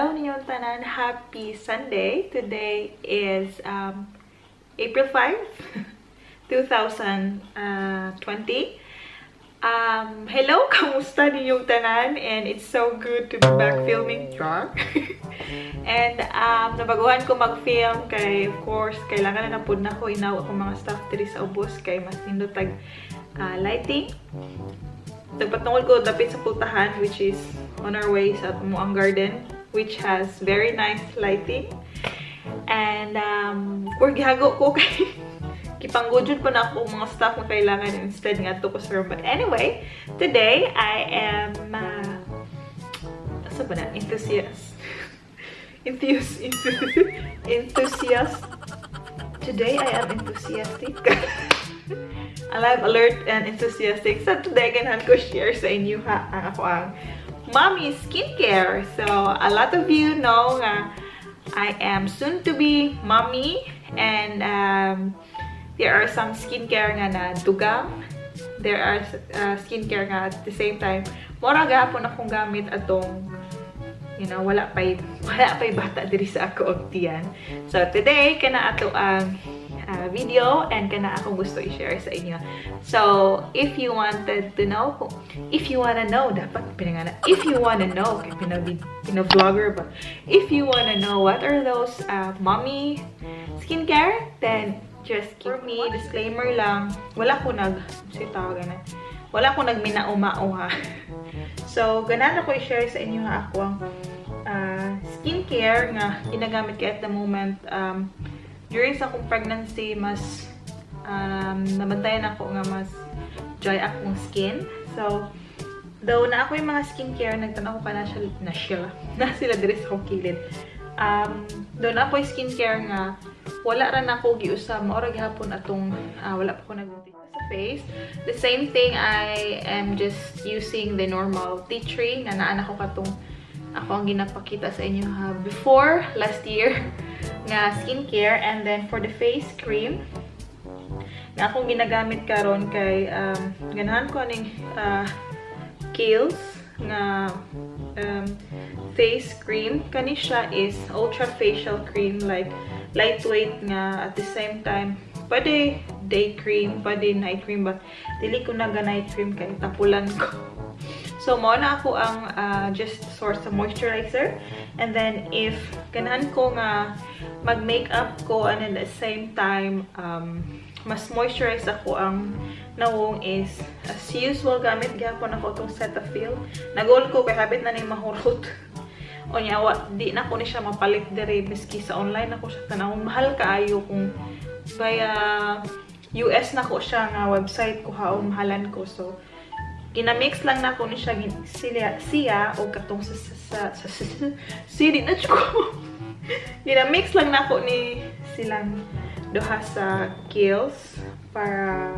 Hello ninyong tanan. Happy Sunday. Today is April 5, 2020. Hello, kamusta ninyong tanan? And it's so good to be back filming. Char. And nabaguhan ko mag-film kay, of course, kailangan na napud na ko inaw akong mga staff diri sa ubos kay mas nindot tag lighting. Nagpatungod ko dapit sa pultahan, which is on our way sa among garden, which has very nice lighting. And or gihago ko kay gipanggod ko na ako mga staff nga kailangan instead nga ko sa room. But anyway, today I am asa ba na? Enthusiast. Enthusiast. Today I am enthusiastic. Alive, alert, and enthusiastic. So today, ganahan ko share sa inyo ha, ang ako ang mommy skincare. So, a lot of you know nga I am soon to be mommy and there are some skincare nga na dugang. There are skincare nga at the same time, mora gahapon akong gamit atong wala pa'y bata diri sa ako og tiyan. So today kana ato ang video and kana akong gusto i-share sa inyo. So, if you wanted to know, if you wanna know, dapat pinangana, if you wanna know, kay pina-vlogger ba? If you wanna know what are those mommy skincare, then just keep. For me, disclaimer lang, wala ko nag, si tawag na, wala ko nagminao-mao ha. So, ganahan ako i-share sa inyo ha ako ang skincare nga ginagamit ko at the moment. During sa akong pregnancy, mas nabantayan ako nga mas dry akong skin. So, though na ako yung mga skincare, nagtanaw ko ka na sila diri sa akong kilid. Though na ako yung skincare nga, wala ra na ako giusa, maura gihapon atong wala pa ko nag sa face. The same thing, I am just using the normal tea tree nga naa na ko katong ako ang ginapakita sa inyo ha before last year nga skincare. And then for the face cream nga akong ginagamit karon kay ganahan ko aning Kiehl's nga face cream. Kani siya is ultra facial cream, like lightweight nga at the same time pwede day cream, pwede night cream, but dili ko naga night cream kay tapulan ko. So, mao na ako ang just source sa moisturizer. And then, if ganahan ko nga mag-makeup ko and at the same time, mas moisturize ako ang nawong is, as usual, gamit gihapon ako itong Cetaphil. Nag-goal ko kay habit na ni mahurot. Unya, wa, di na ko ni siya mapalit dire miski sa online ako siya tanawon. Mahal kaayo kung via US na ko siya nga website ko haon, mahalan ko. So, ginamix lang na ko ni siya siya o katong sa sili na ko. Ginamix lang na ko ni silang duha sa Kiehl's para,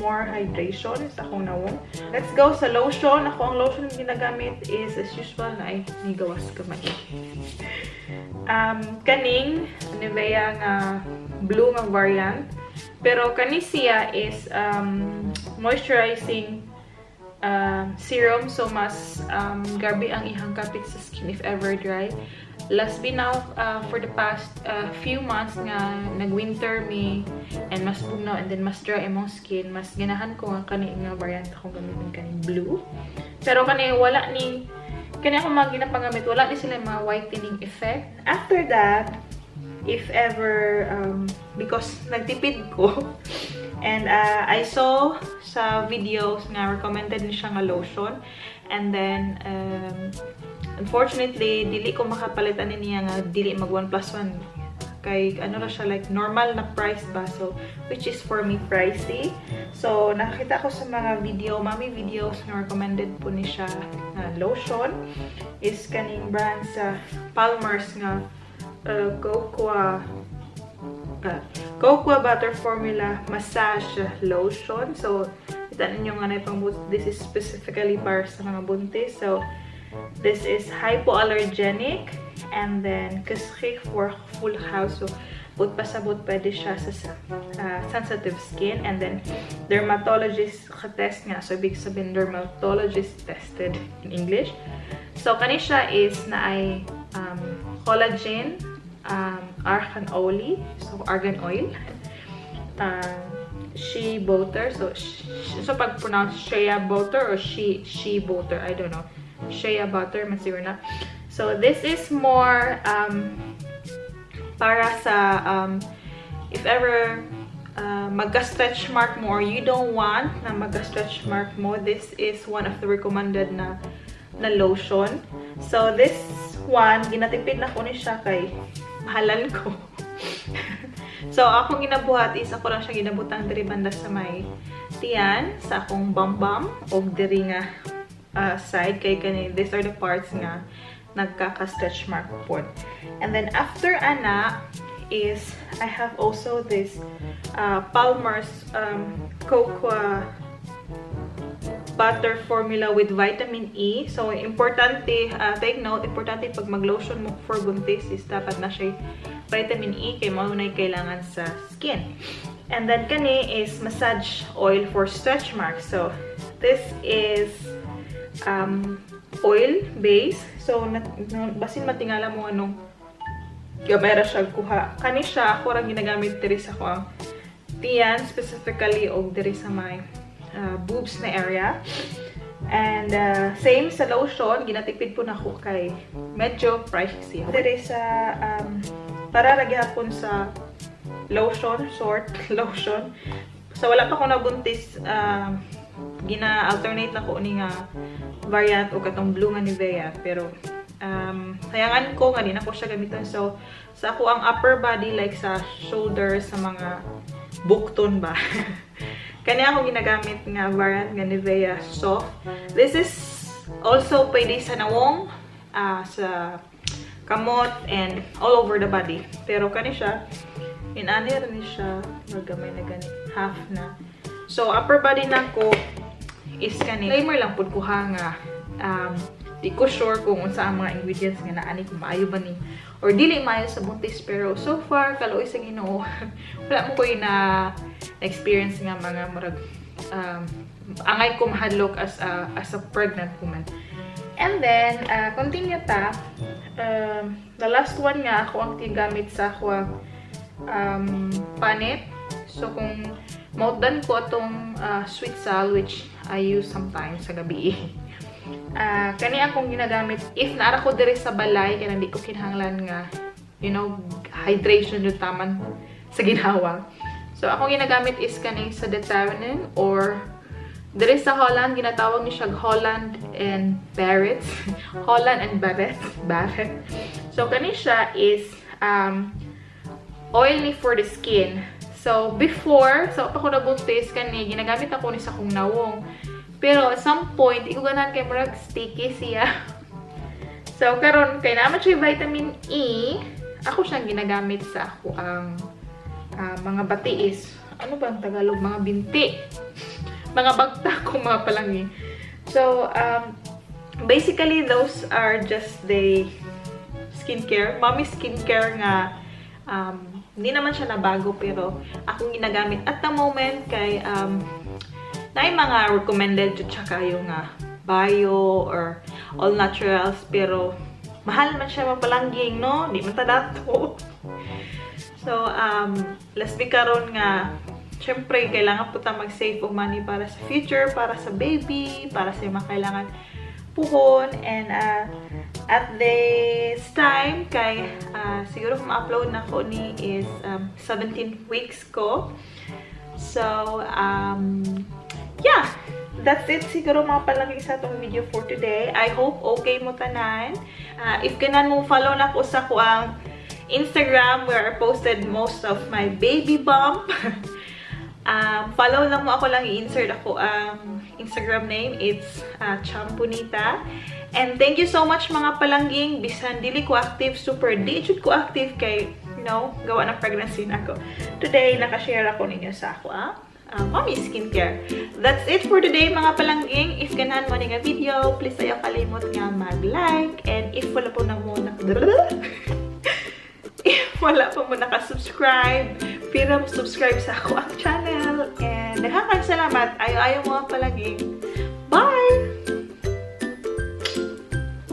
more hydration sa akong nawong. Let's go sa lotion. Ako ang lotion na ginagamit is, as usual, na ay nigawas kamay. Kaning Nivea nga blue nga variant. Pero kani siya is moisturizing serum, so mas grabe ang ihang kapit sa skin if ever dry. Last be now for the past few months nga nag-winter mi and mas bugnaw and then mas dry imong skin, mas ganahan ko nga kani nga variant akong gamitin, kaning blue. Pero kani wala ni kani ako mga ginapagamit, wala ni sila mga whitening effect. After that, if ever, because nagtipid ko, and I saw sa videos nga recommended ni siya nga lotion, and then, unfortunately, dili ko makapalitan ni niya nga dili mag 1 plus 1 kay ano ra siya, like normal na price ba, so which is for me pricey. So nakita ko sa mga video, mommy videos, nga recommended po ni siya na lotion is kaning brand sa Palmer's nga cocoa butter formula massage lotion. So kita ninyo nga na pang this is specifically para sa mga buntis. So this is hypoallergenic and then geschikt voor gevoelige huid. So but pasabot pwede siya sa sensitive skin and then dermatologist test nga. So ibig sabihin dermatologist tested in English. So kani siya is na ay collagen, argan oil, so argan oil, shea butter, so pag pronounce shea butter or she butter, I don't know. Shea butter, man siguro na. So this is more para sa if ever magka-stretch mark mo or you don't want na magka-stretch mark mo, this is one of the recommended na lotion. So this one, ginatipid na ko ni siya kay mahalan ko. So akong ginabuhat is ako lang siya ginabutang diri banda sa may tiyan, sa akong bam-bam, og diri nga side kay kani these are the parts nga nagkaka-stretch mark pod. And then after ana is I have also this Palmer's Cocoa butter formula with vitamin E. So, importante, take note, importante pag mag-lotion mo for buntis is dapat na siya vitamin E kay mao na kailangan sa skin. And then kani is massage oil for stretch marks. So, this is oil base. So, basin matingala mo anong gamay ra siya kuha. Kani siya, ako rang ginagamit diri sa akoang tiyan, specifically og diri sa may boobs na area. And same sa lotion, ginatipid pod nako kay medyo pricey. Diri sa para ra gihapon sa lotion, sort lotion. So wala pa ko nabuntis, gina-alternate na ko ni nga variant o katong blue nga Nivea, pero hayangan ko nga di na ko siya gamiton. So sa ako ang upper body, like sa shoulder, sa mga bukton ba, kani ako ginagamit nga variant nga Nivea Soft. This is also pwede sa nawong, sa kamot and all over the body, pero kani siya inani ra ni siya, magamay na gani, half na. So upper body na ko is kani. Disclaimer lang pud ko ha nga di ko sure kung unsa ang mga ingredients nga naani, kung maayo ba ni or dili maayo sa buntis, pero so far, kaluoy sa Ginoo, wala man koy na experience nga mga murag angay ko mahadlok as a pregnant woman. And then continue ta, the last one nga ako ang gigamit sa ako ang panit. So kung mautdan ko atong sweet sal, which I use sometimes sa gabi. Kani akong ginagamit if naara ko diri sa balay kay hindi ko kinahanglan nga hydration jud taman sa ginhawa. So akong ginagamit is kaning sa Determine or diri sa Holland ginatawag ni siya Holland and Barrett. Holland and Barrett. Barrett. So kani siya is oily for the skin. So before, so pa ko nabuntis, kani ginagamit ako ni sa akong nawong. Pero at some point, di ko ganahan kay murag sticky siya. So karon kay naman siya vitamin E, ako siyang ginagamit sa ako ang mga batiis. Ano ba ang Tagalog? Mga binti. Mga bagtak ko, mga palanggi. So, basically, those are just the skincare. Mommy skincare nga, hindi naman siya nabago, pero akong ginagamit at the moment kay na mga recommended jud siya kayo nga bio or all naturals, pero mahal man siya, mapalangging, no? Di man ta dato. So, let's be karon nga syempre kailangan po ta mag-save og money para sa future, para sa baby, para sa mga kailangan puhon. And at this time kay siguro kung ma-upload na ko ni is 17 weeks ko. So, yeah, that's it siguro, mga palanggi, sa atong video for today. I hope okay mo tanan. If ganahan mo follow na ko sa akoang Instagram where I posted most of my baby bump, follow lang mo ako lang, i-insert ako ang Instagram name. It's Champunita. And thank you so much, mga palangging. Bisan dili ko active, super di jud ko active kay, gawa ng pregnancy na ako. Today, nakashare ako ninyo sa ako, mommy skincare. That's it for today, mga palangging. If ganahan mo ni nga video, please ayaw kalimot nga mag-like. And if wala pa mo naka-subscribe, pira mo subscribe sa ako ang channel. And daghang salamat. Ayo-ayo, mga palangging.